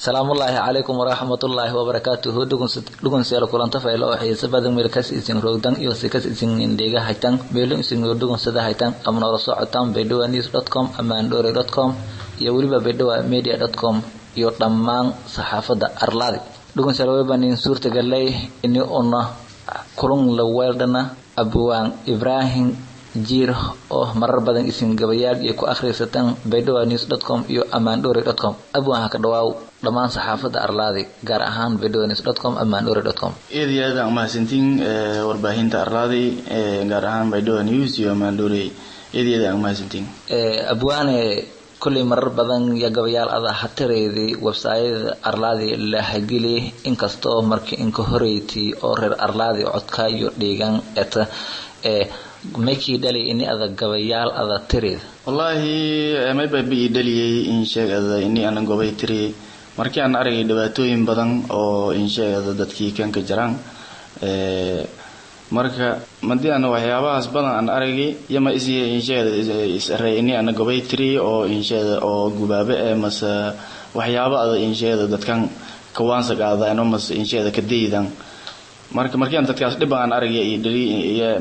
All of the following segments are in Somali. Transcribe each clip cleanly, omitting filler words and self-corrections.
Salaamullaahi calaykum waraxmatullaahi wabarakaatuhu. Dhugunsiyaal, kulanta faylo oo xiisa badan meelkas isin roogdan iyo sikas isin indheega haytan, meelo isin dhugunsada haytan ama noola socotaan baydhawanews.com, amaandhore.com iyo weliba baydhawa media.com iyo dhammaan saxaafadda Arlaadi. Dhugunsiyaal, weliba nin suurtagalay ini una kulun la weeldhana Abwaan Ibraahim Jiir oo marar badan isin gabayaal iyo ku akhrisataan baydhawanews.com iyo amaandhore.com. Abwaan, ha ka dhawaaw dhammaan saxaafadda Arlaadi, gaar ahaan baydhawanews.com, amaandhore.com. Eed iyo aad aan umahadsantiin warbaahinta Arlaadi, gaar ahaan Baydhaba News iyo Amaandhore. Eed iyo aad aan umahadsantiin. Abwaane, kolley marar badan iyo gabayaal ada hatareedii websaayada Arlaadi la hagili, inkastoo markii inka horeyti oo reer Arlaadi codka iyo dheegan eta ee maykii dhali ini ada gabayaal ada tireed? Wallaahi, mayba ii dhaliyey in sheegada ini aanan gobay tiri markii aan aragay dhibaatooyin badan oo in sheegada dadkii kanka jiraan. Marka madii aan waxyaabahaas badan aan aragay, yama is insheegada is aray ini ana gobay tiri oo insheegada oo gubaabe ee mase waxyaaba ada insheegada dadkan kawaansa qaadayno mase insheegada ka daydan. Marka markii aan dadkaas dhib aan aragay iyo dhali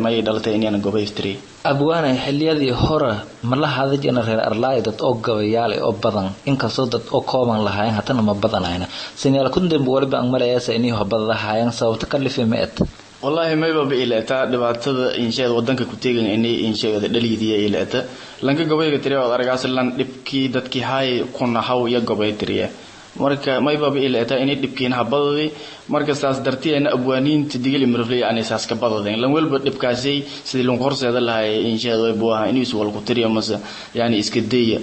may dhalatay ini ana gobay tiri. Abwaane, xilliyadii hore ma la hada jirna reer Arlaay dad oo gabayaal oo badan? Inkastoo dad oo kooban lahaayeen, hatana ma badanayna. Sinaal kundambe waliba aan maleeyaasa inay badadahaayeen. Sababta ka lifi ma et? Wallaahi, maybaba ilaata dhibaatada insheeda wadanka ku teegan inay insheegada dhaliidiya ilaata. Lanka gabayga tiriya ood aragaas lan dhibkii dadkii haay kunahaw iyo gobay tiriya. Marka maybaba ilaata inay dhibkiin habadadi. Marka saas dartiina abwaaniinta Digil Mirifley aanay saas ka badadeen. Lan walba dhibkaasay sidii lan horseeda lahay insheeda way buaha inuu is wal ku tiriyo mase yani iska daya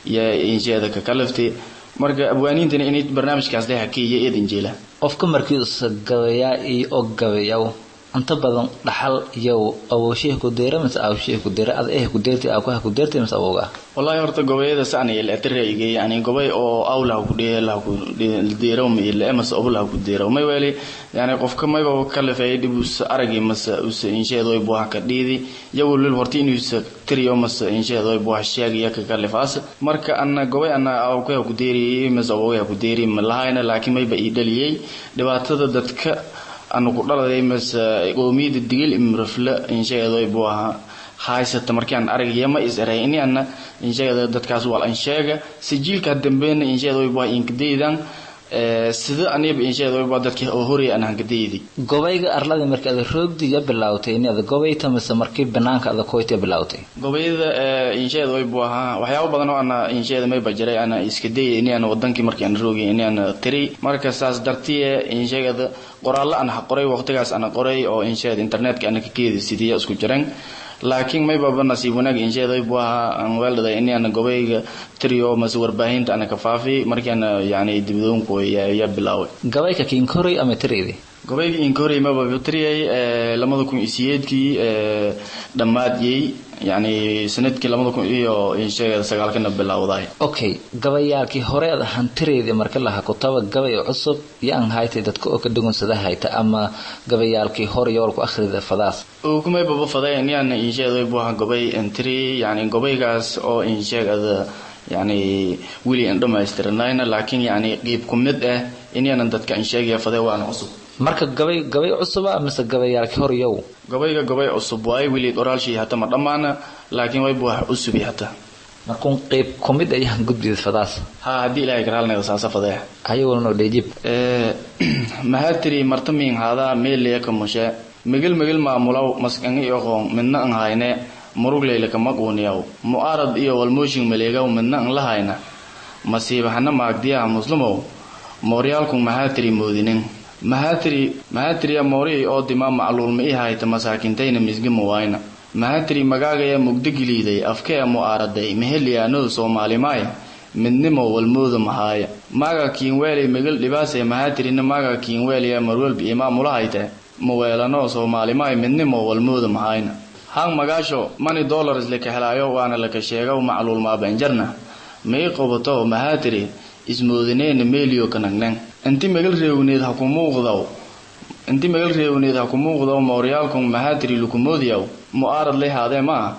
ya insheeda ka kalaftay. Marka abwaaniintana inay barnaamijkaas leeyahay hakiya eedan jeela. Qofka markii usa gabayaa iyo og gabayaw, inta badan dhaxal yow awooshihi ku deera mise aawshihi ku deera, ada eh ku deertay, aakuha ku deertay mise awowga? Wallaahi, horta gobayada saan ila tirayga, yani gobay oo awlaha ku dheelaha ku deero ma ila mase oblaha ku deero may wali. Yani qofka mayba kalafay dib us aragi mase us insheedo way buha ka dhiidi yaw lil horta inuu tiriyo mase insheedo way buha sheegaya ka kalifaas. Marka anna gobay anna awkuha ku deeri mase awowga ku deeri ma lahayna, laakiin mayba ii dhaliyay dhibaatada dadka anu ku dhaladay mase qoomiyada Digil Imrafle insheedo way buha haysata. Markii aan aragaya ma is eray ini ana insheegada dadkaas wal an sheega si jiilka dambeena insheegada way baa inkadaydan sida aniba insheegada way baa dadkii oo horeey aan hankadaydi. Gobayga Arlada markii aad roogdi ya bilowtay in aad gobayta mise markii banaanka aad koyta bilowtay? Gobayda insheegada way baa waxyaabo badan oo ana insheegada may bajiray ana iska dayay ini ana wadankii markii aan roogay ini ana tiri. Marka saas dartiye insheegada qoraallo aan qoray waqtigaas ana qoray oo insheegada internetka ana ka keedi sidii isku jireen, laakiin maybaba nasiib wanaag insheeday buu ahaa aan weeldaday in aan gobayga tiriyo mase warbaahinta ana ka faafi markii ana yani dibdoonku yaa bilaaway. Gabayka kiinkoray ama tireydi? Gobayga inkoray maba tiriyay 2008-kii dhammaadiyey, yani sanadkii 2009-kana bilowday. Okay, gabayaalkii hore ad hantireydi marka laha kutaba, gabay cusub iyo aan haytay dadka oo ka dhugunsada hayta ama gabayaalkii hore yoolku akhrida fadaas? Kumay baba faday inaan insheeday buha gobay entry, yani gobaygaas oo insheegada yani weli aan dhamaystirnayna, laakiin yani qiib ku mid ah inaanan dadka insheegaya faday waana cusub. Marka gabay cusuba mise gabayaalkii hore yow? Gabayga gabay cusub waaye, weli qoraalshii hata ma dhammaana, laakiin way buha cusubi hata. Markuun qeyb ku mid ayaan gudbida fadaas? Ha, haddii Ilaahay karaalnayda saasa fadee. Ayaguna dheejib. Maxaa tiri marta miin haadaa meelaya ka mushe migil migil maamulaw maskangi aqoon midna an hayne murugleyla kama quuniyaw mu'aarad iyo walmooshin maleegaw midna an la hayna masiibahana maagdiyaha muslumow mooryaalku. Maxaa tiri moodinin? Maxaa tiri? Maxaa tiriya moorihii oo dimaa macluulma ii hayta masaakintayna misgima waayna. Maxaa tiri magaagaya mugdo giliiday afkee mu'aaraday meheliyaanoo soomaalimaay midnimo walmooda mahaaya maaga kiinweelay migil dhibaase. Maxaa tirina maaga kiinweelaya marwelba imaamulahayte maweelanoo soomaalimaay midnimo walmooda mahayna hang magaasho money dollars laka helaayo waana laka sheegow macluul maabanjarna may qabato. Maxaa tiri ismoodineena meeliyo kanagnen inti magal reewneed ha ku muuqdaw, inti magal reewneed ha ku muuqdaw mooryaalkun. Maxaa tiri lukumoodiyaw mu'aarad lay haadee maa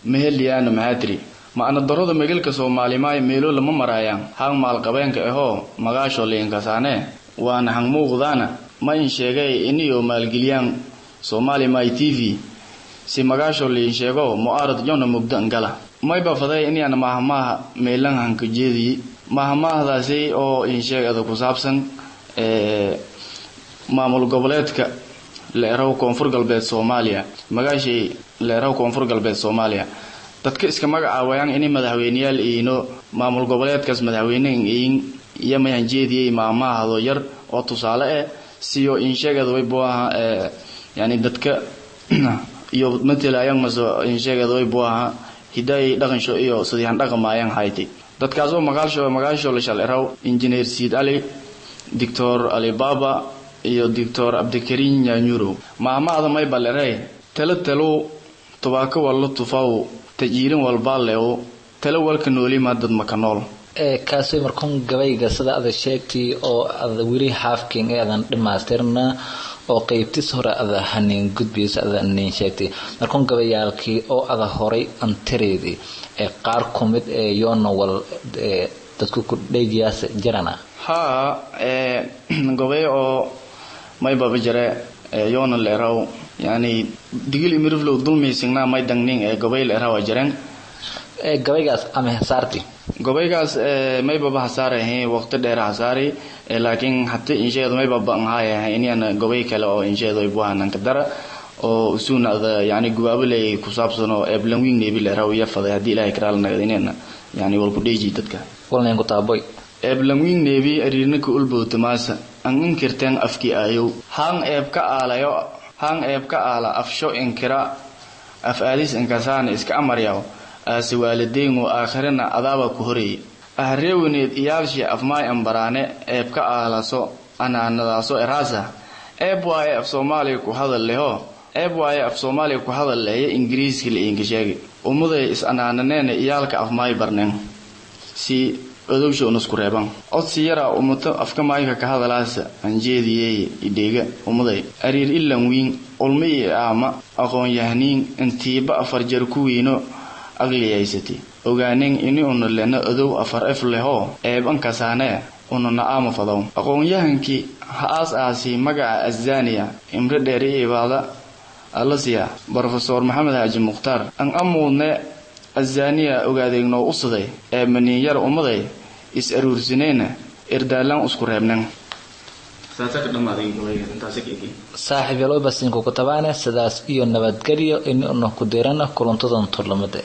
maheliyaana. Maxaa tiri Ma'na darrada magalka Soomaalimaay meelo lama maraayaan hang maalqabeenka ahoo magaasho liinkasaane waana hang muuqdaana ma in sheegay iniyo maalgeliyaan Soomaali Maay TV si magaasho liin sheego mu'aarad jona mugdo angala mayba faday inaan maahmaaha meelan hanka jeediyi maahmaahdaasi oo in sheegada ku saabsan maamul goboleedka leeraw koonfur galbeed Soomaaliya magaashii leeraw koonfur galbeed Soomaaliya dadka iska magacaawayaan inay madaxweyneyaal iino maamul goboleedkaas madaxweynahan iin iyo mayan jeediyey maahmaahdo yar oo tusaale siyo in sheegada way buaha yani dadka iyo matalayaan maso in sheegada way buaha hidaayay dhaqansho iyo sidii dhaqamaayaan haytay dadkaas oo magaasho la shalay injineer Siid Ali Dr. Alibaba iyo Dr. Abdikarin Nyanyuro maahmaahda may baleeray talo talo tobaako walla tufaw tajiirin walba leeyo talo walka nooli ma dad ma ka nool. Kaasi markuun gabayga sida aad sheegtay oo aad weli haafkin ee aadan dhamaystirna oo qaybtis hore aad hanin gudbiyay aad nin sheegtay markuun gabayaalkii oo aad horay antireedii ee qaar kumid ee yoona wal dadku ku dheegiyaas jirana. Ha gabay oo may baba jire yoona leeraw yani digil imiriflow dulmaysignaa may dangnin ee gabay leeraw jireen. Gabaygaas ama hasaarti gabaygaas may baba hasaarahay waqti dheer hasaari laakiin hatta insheedu may baba anhaay inaan gabay kale oo insheedu ay buuhanaan ka dara oo usuunada yani gubaabuley ku saabsan oo eblan wiin nebi leeraw iyo faday hadii Ilaahay karaal naga inaan yani wal ku dheeji dadka walneen ku taaboy eblan wiin nebi ariirna ku ulbowta maasa an inkirteen afki ayow haan eeb ka aalayo haan eeb ka aala afsho inkira af aadis inkasaan iska amaryaw aasi waalideyn oo aakhirana adaaba ku horeeyay ahreewneed iyaalshi afmaay ambaraane eeb ka aalaso anaanadaaso eraasa eeb waaye af Soomaaliya ku hadal leho eeb waaye af Soomaaliya ku hadal leeya Ingiriiska la inga sheegay ummaday is anaananeena iyaalka afmaay barneen si odowsho nusku reeban codsi yara ummato afka maayka ka hadalaasa anjeediyey idheega ummaday ariir ilan wiin ulmi iyo aama aqoon yahniin intiiba afar jar ku wiino aqliyaysatay ogaaneen ini una lena odow afar af leho eeban kasaane una na'aama fadow aqoon-yahankii ha aas aasi magaca Azania imre dheeri ibaada alla siya Professor Maxamed Xaaji Mukhtaar an amuudne Azania ogaadeegnoo usaday ee maninyar ummaday is aruursinayna irdaalaan isku reebnan. Saaxiib yalo basinku ku tabaane sidaas iyo nabadgelyo in uu ku deerana kulantadan turlamada.